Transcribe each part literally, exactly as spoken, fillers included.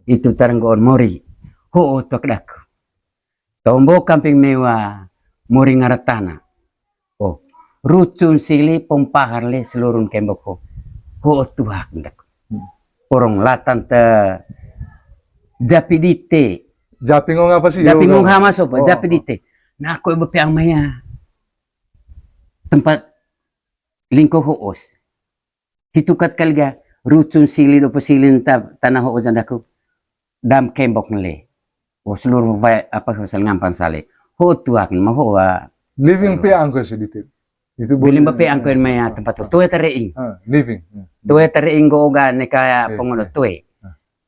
Itu tarenggoon mori. Ho'o tuak daku. Tombo kamping mewa, mori ngaratana. Oh, rucun sili pompahar le selurun kembok ho. Ho'o tuak daku. Porong latan te japi dite. Japi ngong apa sih? Japi ngong hama sopa, japi dite. Nah, aku bepeang maya. Tempat lingko ho'os. Hitu kat kali ga, rucun sili dopo silin ta-, tanah ho'o jandaku. Dam kembok nele. Oh, seluruh vai-, apa, sal ngampan sale. Ho'o tuak ma ho'o. Living pe angko sedikit. Itu boleh. Bilim bape angkoen maya tempat tu. Tue tareing. Ah, living. Tue tareing go oga neka pongono tue.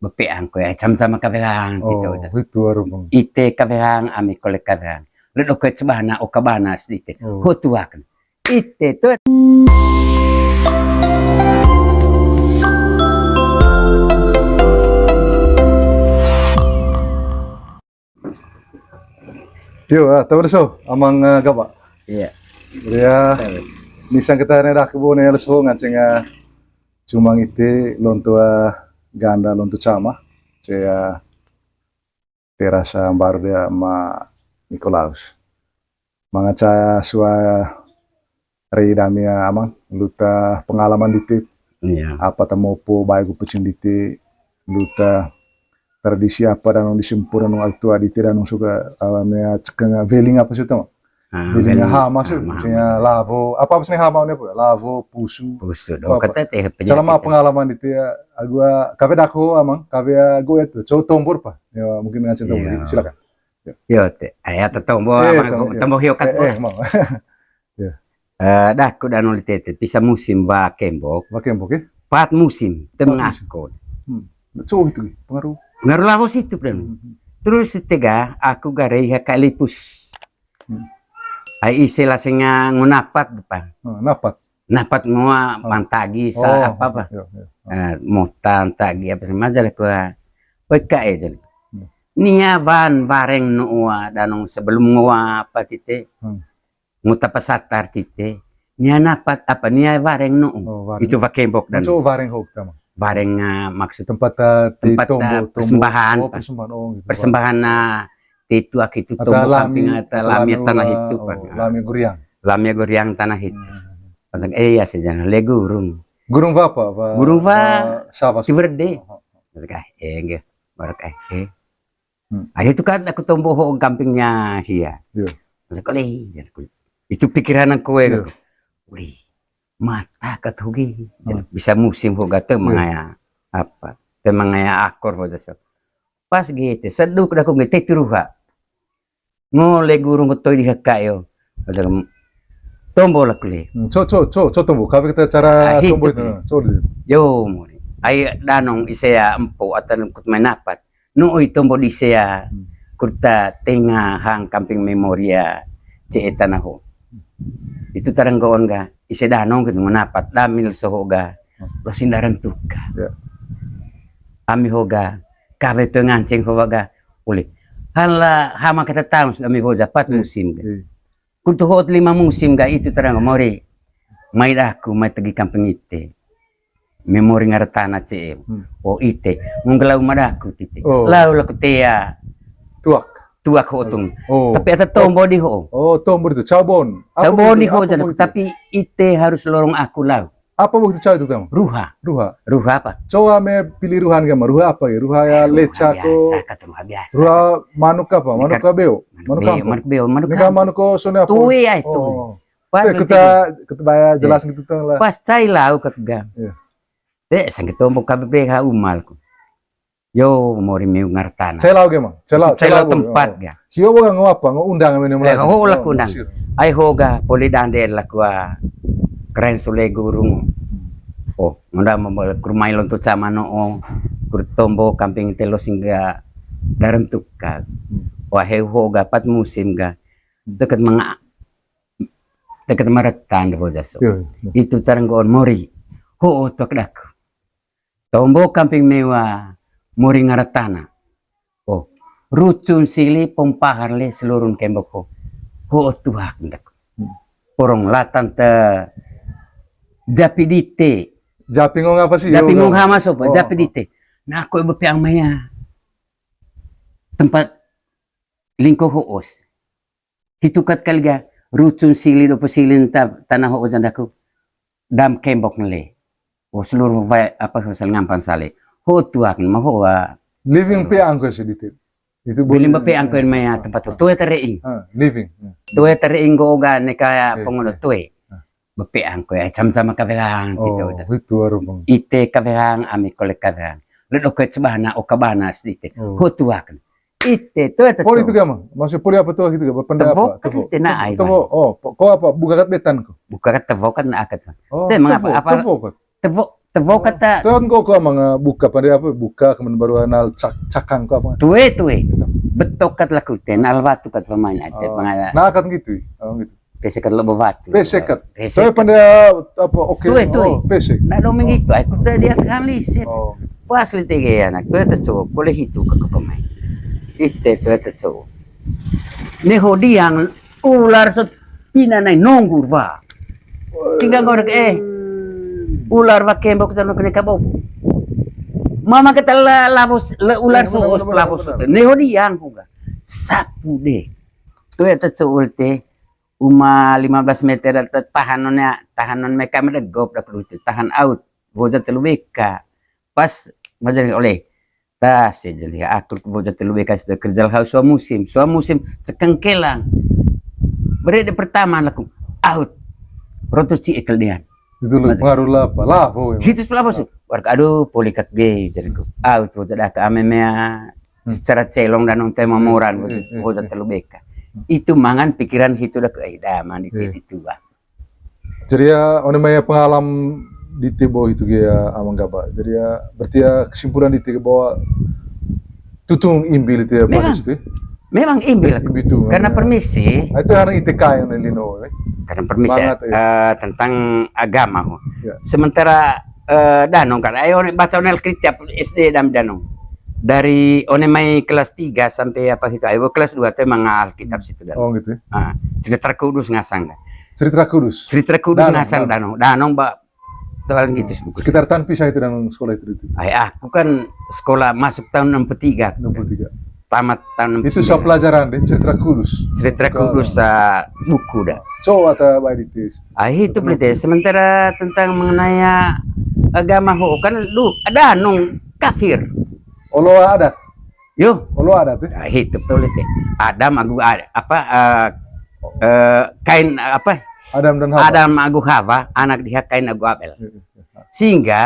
Bape angkoe, ai cam-cam kavehang kita. Oh, itu aru pun. Ite kavehang, ami kole kavehang. Ledo koe cebana, oka bana ite. Oh. Ho'o tuak. Ite tu. Yo, ah, tahu so, amang, eh, gaba. Iya. Ya, nisang kita ne dah kebun ya, leso nganceng, eh, cumang ite lonto, eh, ganda lonto cama. Saya terasa baru dia ma Nikolaus. Mangaca sua ri dami amang, luta pengalaman dite. Iya. Apa ta mopo bae gu pecin dite, luta tradisi apa danong disempu danong au tua dite danong suka, ah, mea cekeng, ah, weling apa sih tama? Ah, weling weling. Hama sih, hama, misalnya hama. Lavo, apa, apa sih hama ini apa? Lavo, pusu. Pusu, apa, dong, apa? Kata teh penyakit. Selama pengalaman dite ya, agu, ah, kafe dako amang, kafe, ah, go itu, cowok tombor pa? Ya, mungkin nganceng tombor, iya. Silakan. Ya. Yo, te, ayah te tombo, eh, amang, tombo, ya. Tombo hio kat eh, bola. Eh, mau. Ya. Eh, daku danong litete, pisa musim wa kembok. Wa kembok, ya? Pat musim, te mengakon. Hmm. Cowok itu, pengaruh. Pengaruh lawas itu, dan. Hmm. Terus setega, aku garei ha kalipus. Hmm. Ai ise la senga ngo napat depan. Hmm, napat. Napat ngoa, oh, pantagi, sa-, oh, apa, apa. Iya, iya. Eh, motan, tagi, apa, sama aja lah, kua. Weka, eh, jadi. Hmm. Nia wan wareng noa, danong sebelum ngoa, apa, tite. Hmm. Nguta pasatar tite, nia napat apa, nia wareng no'o. Oh, wareng. Itu wa kembok dan. Muncul wareng ho utama. Wareng, ah, maksud tempat, ah, ti tempat, tombo, ah, tombo. Persembahan, oh, Pak. Persembahan, oh, gitu, persembahan, Pak. Ah, ti tuak itu atau tombo lami, kamping, atau atau lami lami tanah itu, oh, Pak. Lami guriang. Lami guriang tanah itu. Hmm. Pasang, eh, ya, sejarah le gurung. Gurung wa apa, Pak? Gurung wa, ah, siapa? Tiwerde. Oh, oh. Terus kah, eh, enggak. Baru kah, eh. Hmm. Akhirnya itu kan aku tombo ho kampingnya hia. Iya. Masa kali, ya, aku, itu pikiran aku, ya, iya, aku. Wih, mata kat hogi. Hmm. Bisa musim ho gate, iya, mangaya apa? Te mangaya akor ho jasa. Pas gitu, seduk dah aku gitu, turuha. Ngole gurung ketoi di heka yo. Ada tombo lah kuli. Hmm, co, co, co, co tombo. Kafe kita cara, ah, tombo itu. Nah, co di. Yo, mori. Ai danong isea empo atau kut main napat. Nu'ui tombo di sea, hmm, kurta tenga hang kamping memoria, ce etana ho. Itu tarenggoon ga, ise danong gitu, menapat, damil soho ga, hmm, rosin daren tuka. Ya. Ami ho ga, kawe tu nganceng ho ga, uli. Hala hama kata tahun sudah mi ho japat, hmm, musim ga. Hmm. Kurtu hot lima musim ga itu tarang mori. Mai daku, mai tegi kamping ite. Memori ngaratana ce. Hmm. Oh, ite. Mungkin lau madaku tite. Oh. Lau laku tea. Tuak. Tuak ho tung. Oh. Tapi ata tombo di ho. Oh, tombo itu. Cabon. Apa itu? Cabon di ho, apa jana itu? Tapi ite harus lorong aku lau. Apa waktu cau itu, Tang? Ruha. Ruha. Ruha apa? Coba me pilih ruhan ke mah. Ruha apa ya? Ruha ya, eh, ruha leca biasa, ko. Kata ruha biasa. Ruha manuk apa? Manuk kabeo. Manuk beo, manuk kampung. Manuk beo, manuk kampung. Manuk ko sone apa? Tui ai, tui. Oh. Pas kita, kita bayar jelas gitu, Tang, lah. Pas cai lau kak ga. Iya. Te, sangke tombo K B P H umalku. Yo, mori meu ngartana. Cai lau ge, Mang? Cai lau, cai lau tempat ge. Sio bo ga ngo apa, ngo undang mene mene. Eh, ho laku undang. Ai ho ga, poli dande laku a. Keren sule gurung. Oh, ngonda mambal kurmai lonto camano, oh. Kur tombo kamping telo singga darem tukal. Hmm. Wah, heu ho ga pat musim ga. Deket manga, deket maretan de bodas. Iya, iya. Itu tarenggoon mori. Ho, tuak daku. Tombo kamping mewa, mori ngaratana. Oh, rucun sili pompahar le selurun kembok ho. Ho, tuak ndak. Hmm. Porong latan te japi dite. Japi ngong apa sih? Japi ngong hama sopa, oh, japi dite. Nah, aku bepeang maya. tempat lingko ho'os. Hitu kat kali ga, rucun sili dopo sili ta-, tanah ho'o jan daku. Dam kembok nele. Oh, seluruh vai-, apa, sosial ngampan sale. Ho tuak, ma ho, ah. Living pe angko sedikit. Itu boleh. Beli mbape angko maya tempat tu. Toe tereing. Ah, living. Hmm. Toe tereing go oga neka. Iya, pengono iya. Toe. Ah. Bepe angko ya, cam-cam kaverang kita. Oh, udah. Itu baru, Bang. Ite kaverang, ami kole kaverang. Ledo ke cebana, oka bana sedikit. Oh. Ho tuak. Ite, toe ta. Poli itu gama? Maksudnya poli apa tuak itu gama? Pendek apa? Tevo kan. Tevo. Ite na ai, tevo. Oh, po-, ko apa? Buka kat betan ko? Buka kat tevo kan na akat. Oh, te mengapa? Tevo, apa? Tevo kat. Tevo, tevo kata. Tuh kan ko, ko manga buka pada apa? Buka kemudian baru anal cak-, cakang ko apa? Tue, tue. Betok kat laku te, nal batu kat pemain aja. Oh. Pengala. Nah, kan gitu. Oh, gitu. Pesek kat lobo batu. Pesek kat. Pesek. Tapi kat. Pada apa? Oke. Tue, tue. Oh, pesek. Nah, dong gitu. Aku tadi dia tekan lisin. Oh, gitu. Pas li tege anak, tue ta cowok, boleh itu ke, ke pemain. Ite tue ta cowok. Neho diang ular sot pina nai nonggur wa. Singga ngorek, eh. Ular wa kembok jano kene kabobo. Mama kata la-, lavos, la-, ular. Eh, so, benar, os benar, lavos benar. Neho diang kuga. Sapu de. Tue ta cowok te. Uma lima belas meter ta-, tahanon ya, tahanon meka medegop dak lucu. Tahan out. Boja telu beka. Pas majar oleh. Tas, ya, jadi aku boja telu beka situ kerja hau sua musim, sua musim cekeng kelang. Beri de pertama laku, out. Roto ci ekel dian. Itu lo pengaruh lah apa? Lah, oh, ya. Hitu sebelah bos. Warga, aduh, polikat ge, jadiku. Out, boja dah ke ame mea. Hmm. Secara celong dan untai mamoran, hmm, boja, hmm, boja telu beka. Itu mangan pikiran hitu dah ke, eh, dah mandi. Iya. Titik tua. Jadi ya, one mai ya pengalam di Tebo itu ge ya, Amang Gaba. Jadi ya, berarti ya kesimpulan di Tebo bahwa tutung imbil itu ya, memang, Pak Ristu, ya? Memang imbil. Imbil itu, karena ya. Permisi. Ah, itu orang I T K yang lino, ya. Karena permisi, banget, ya. Eh, tentang agama, ho. Ya. Sementara, eh, danong kan, ayo baca one Alkitab S D dam danong. Dari one mai kelas tiga sampai apa gitu, ayo kelas dua tuh emang Alkitab situ danong. Oh, gitu, ya. Ah, cerita kudus ngasang dah. Cerita Kudus. Cerita Kudus. Danong, ngasang danong. Danong. Danong, Mbak. Tawal gitu. Oh, sekitar tahun pisah itu danong sekolah itu, itu. Ay, aku kan sekolah masuk tahun enam puluh tiga. Enam puluh tiga. Tamat tahun enam puluh tiga. Itu soal pelajaran deh, Cerita Kudus. Cerita Kudus, ah, buku dah. So, atau baik di tes. Ah, itu beli tes. Sementara tentang mengenai agama ho kan lu danong kafir. Olo adat. Yo. Olo adat, eh? Ah, itu betul itu. Adam agu ad-, apa, eh, eh, Kain, apa? Adam dan Hawa. Adam agu Hawa, anak diha Kain agu Abel. Iya, iya, iya. Sehingga,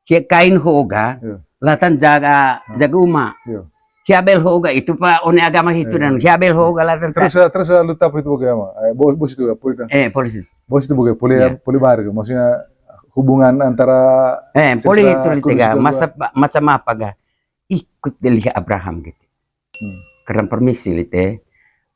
kia Kain hoga, iya, latan jaga, hmm, jaga uma. Iya. Kia Abel hoga itu pa one agama hitu, iya, dan kia Abel hoga latan. Terus, ta- eh, terus, eh, lu tahu itu bagaimana? Eh, bos, bos itu ya, polisi. Eh, polisi. Bos itu bagaimana? Poli, iya, poli baru. Maksudnya hubungan antara, eh, poli cerita itu Kudus tega, dan masa, macam apa ga? Ikut deh lihat Abraham gitu. Hmm. Karena permisi lite,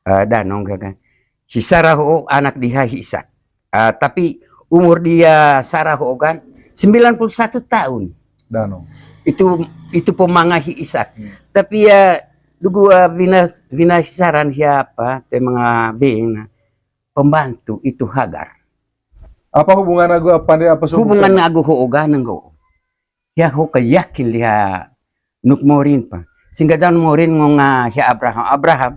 eh, danong kan. Si Sarah ho anak diha hi Ishak. Ah, tapi umur dia Sarah ho kan sembilan puluh satu tahun. Danong. Itu, itu pemanga hi Ishak. Hmm. Tapi ya, dugu, ah, vina, vina saran siapa, pemanga beng, nah, pembantu itu Hagar. Apa hubungan agu apa nih, apa hubungan agu ho oga nenggo. Ya, ho ka yakin liha nuk morin pa. Singga jan morin ngonga hia Abraham. Abraham,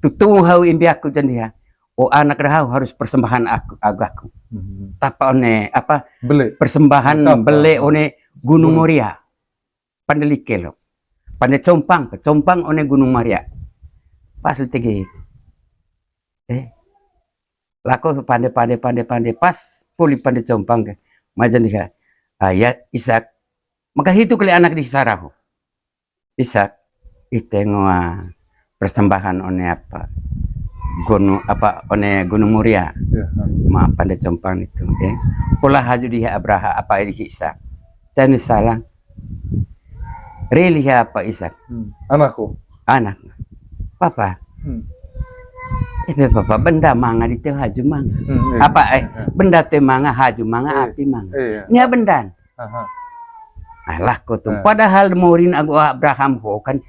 tutu hau imbi aku jan liha. O anak rahau harus persembahan aku, agu aku. Hmm. Tapa one, apa? Bele. Persembahan tapa. Bele one Gunung Moria. Pande like lo. Pande compang, compang one Gunung Moria. Pas li tege. Eh, lako pande, pande, pande, pande, pas poli pande compang ke. Majan diha. Ah, ya, Ishak. Maka hitu kali anak di Sarah. Ishak, ite ngoa persembahan one apa? Gunung, apa, one Gunung Moria. Ya, ha. Ma pande compang itu, eh. Pola haju di Abraham, apa di Ishak. Cani salang. Reli apa Ishak? Hmm. Anakku. Anak. Papa. Hmm. Eh, papa, benda manga di teu haju manga. Hmm, iya. Apa, eh, iya, iya, benda teu manga, haju manga, iya, api manga. Iya, iya. Nia bendan. Aha. Alah ko tu. Eh. Padahal morin agu Abraham ho kan.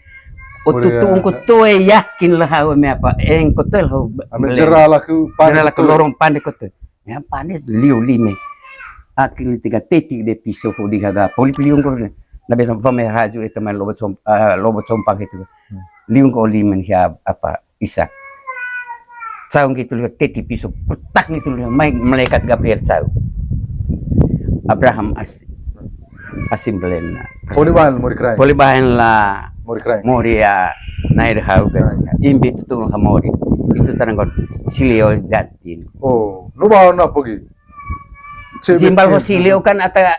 Otu tu ungku toe yakin lah hau me apa. Engko toe lah hau. Ame jera laku, jera laku lorong pande ko toe. Ya, pande liu lime. Akhir tiga tetik de piso ho dihaga. Poli piliung ko. Nabe sampai haju itu main lobo com-, eh, lobo compang itu. Hmm. Liung ko oli men hia apa, Ishak. Caung gitu lihat teti piso, petak gitu lihat, mai malaikat Gabriel caung. Abraham as-, asim belen. Poli bahan, mori krai. Poli bahan lah. Mori krai. Mori ya, nair hau kan. Imbi itu tuh ha mori. Itu tarangkon, silio datin. Oh, lu bahan apa gitu? Jimbal ho silio kan ata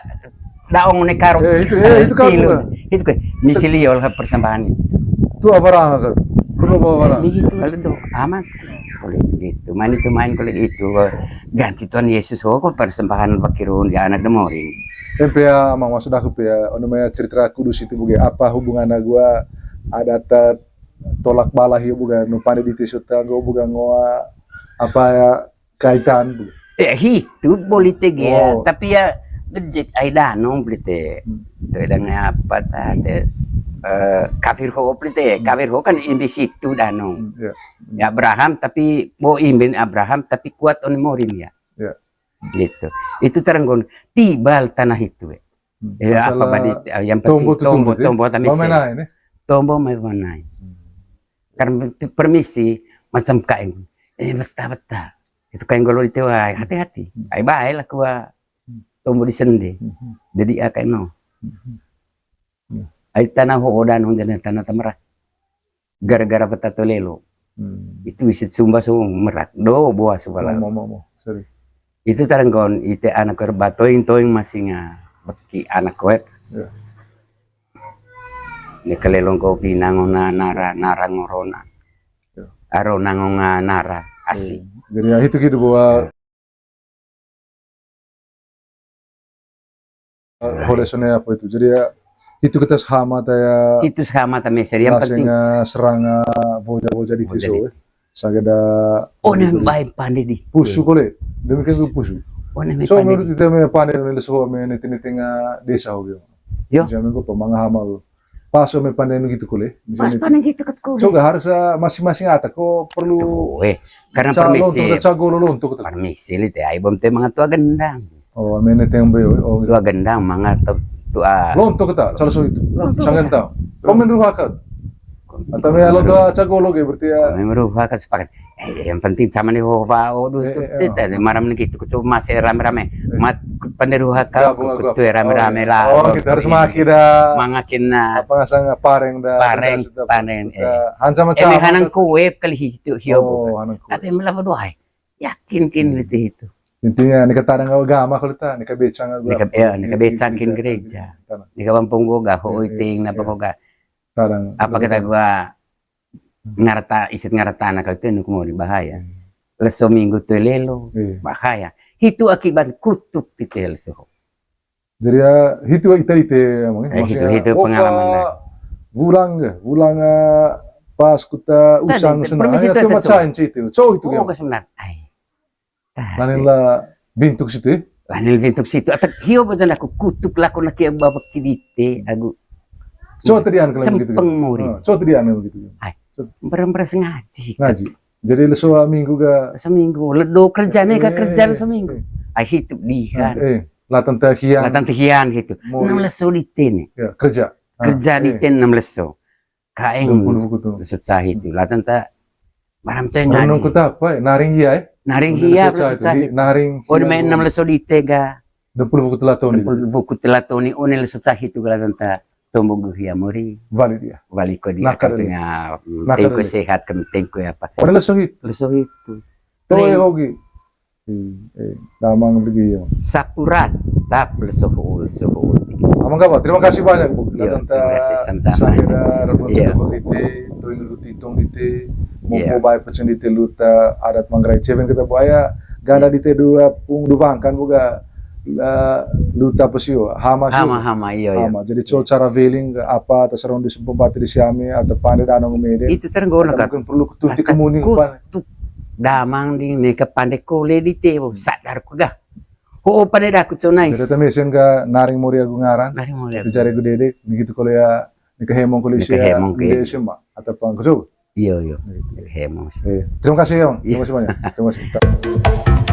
daong ne karung. Eh, itu, eh, itu kan tilu. Itu kan. Misil iyo lah persembahan itu. Tu avarang kan. Lu bawa avarang. Ini gitu kalau do amat. Boleh gitu. Main itu main kalau itu. Ganti Tuhan Yesus ho ko persembahan bakirun di anak demorin. Empe ya, Mang, maksud aku pe ya, ono maya cerita kudus itu buge, apa hubungan gua ada ta-, tolak bala hio buga, nu pande di tisu tanggo buga ngoa, apa ya, kaitan. Ya, hitu boli te ge, tapi ya gejek ai danong beli te. Itu dengan apa ta, te, eh, kafir ho beli te. Kafir ho kan imbi situ danong. Ya, Abraham, tapi bo imbin Abraham, tapi kuat on morin ya. Gitu. Itu terenggon tibal tanah itu, eh. Ya, apa badi, yang penting tombo, tombo, tombo, tapi tombo mai manai. Karena permisi, macam kain. Eh, beta, beta. Itu kain golo di tewa, hati-hati. Ai bae lah kua tombo di sende. Jadi, ah, kain no. Ai tanah ho odan, tanah, tanah tamerak. Gara-gara beta to lelo. Itu isit sumba so merak. Do, boa sumba lah. Itu tarenggon, ite anak kerba toing-toing masing beki anak koet. Ni kelelong ko pinang ona nara, nara ngorona. Aro nangonga nara, asi. Jadi ya, itu gitu bahwa, eh, hole sone apa itu. Jadi ya, itu kita sahama ta ya. Itu sahama ta meser, yang penting seranga boja-boja di tiso, eh. Sagada. Oh, ne bae pande di. Pusu kole. Demikian tu pusu. Oh, ne so, pande. Menurut kita me pande dan leso me nete-nete nga desa ho. Yo. Jamin ko pemangahama lo. Pas me pande gitu kole. Pas pande gitu kat kole. So, harus, ah, masing-masing ata ko perlu. Eh, karena permisi. Cago lo lonto kita. Permisi li te ai bom te mangatua gendang. Oh, mene teng be, oh, gitu. Tua gendang manga tu, tua. Lonto kita, salah so itu. Sangan tahu. Komen ruhakat. Atau ya lo tua cago lo ge berarti ya. Komen ruhakat sepakat. Eh, yang penting sama nih ho va o du tu, maram nih gitu, kutu masih rame-rame. Mat pande ruhakat, kutu rame-rame lah. Oh, gitu, harus maki dah. Mangakin na. Apa ngasang pareng dah. Pareng, pareng. Hanca macam. Hanang kuep kali hitu hio. Oh, hanang kuep. Tapi melawa doai. Yakin kin lite hitu. Intinya, nika tarang agama kalau ta, nika becang agama. Nika, ya, nika becang kin gereja. Nika bampung goga, ho iting, napa goga. Tarang. Apa kita gua ngarata, isit ngarata anak itu nuk mau bahaya. Leso minggu tu lelo, bahaya. Hitu akibat kutuk kita leso. Jadi ya, hitu ita ite, maksudnya, hitu pengalaman. Wulang ge, wulang, eh, pas kuta usang senang. Permisi ya, tu, itu macain cerita. Cowok itu. Oh, sebenarnya. Ai. Lain lah bintuk situ, eh. Lain bintuk situ. Atau hio bajan aku kutuk laku nak ya babak kidite, aku. Cowok tadi an kalau begitu. Cempeng muri. Cowok tadi an begitu. Ai. Beremberes ngaji. Ngaji. Jadi leso minggu ga? Leso minggu. Ledo kerja nih, ga kerja leso minggu. Ai hitu dihan. Latan tehian. Latan tehian gitu. Enam leso di tene. Ya, kerja. Kerja di tene enam leso. Kaeng. Leso cahi itu. Latan ta maram teh ngaji. Renung kuta apa? Naring hia, eh? Naring hia, leso cahi. Naring. Oh, main enam leso di tega. Dua puluh buku telatoni. Dua puluh buku telatoni, oh, ne leso cahi itu latan ta. Tombo guhia mori. Balik dia. Balik ko dia. Nakal dia. Tengku sehat, kan tengku apa. Oh, leso hit. Leso hit. Toe hogi. Eh, damang lagi ya. Sapurat, tap leso ho, leso ho. Amang Gaba, terima kasih banyak, Bu. Iya, terima kasih, sama-sama. Sampai dah repot sudah berhenti, tuing lu titung dite, mau baik pecen dite luta adat Manggarai Ceven kita buaya, ganda dite dua pung dua bangkan buka, eh, luta pesio, hama sio. Hama, hama, iya, iya. Hama. Jadi, co cara veling ke apa, atas ronde sempati di siami, atau pande danong mede. Itu tergona kan. Mungkin perlu ketunti kemuni. Damang di ne ke pande kole di te, sadar ku dah. Ho, pande daku co nais. Jadi tami sen ka naring mori agu ngaran. Naring mori agu. Jare gede dek, begitu kalau ya, ni ke hemong kalau isi ya, hemong ke. Atau pang kesu. Iya, iya. Hemong. Terima kasih ya, Bang. Terima kasih banyak. Terima kasih.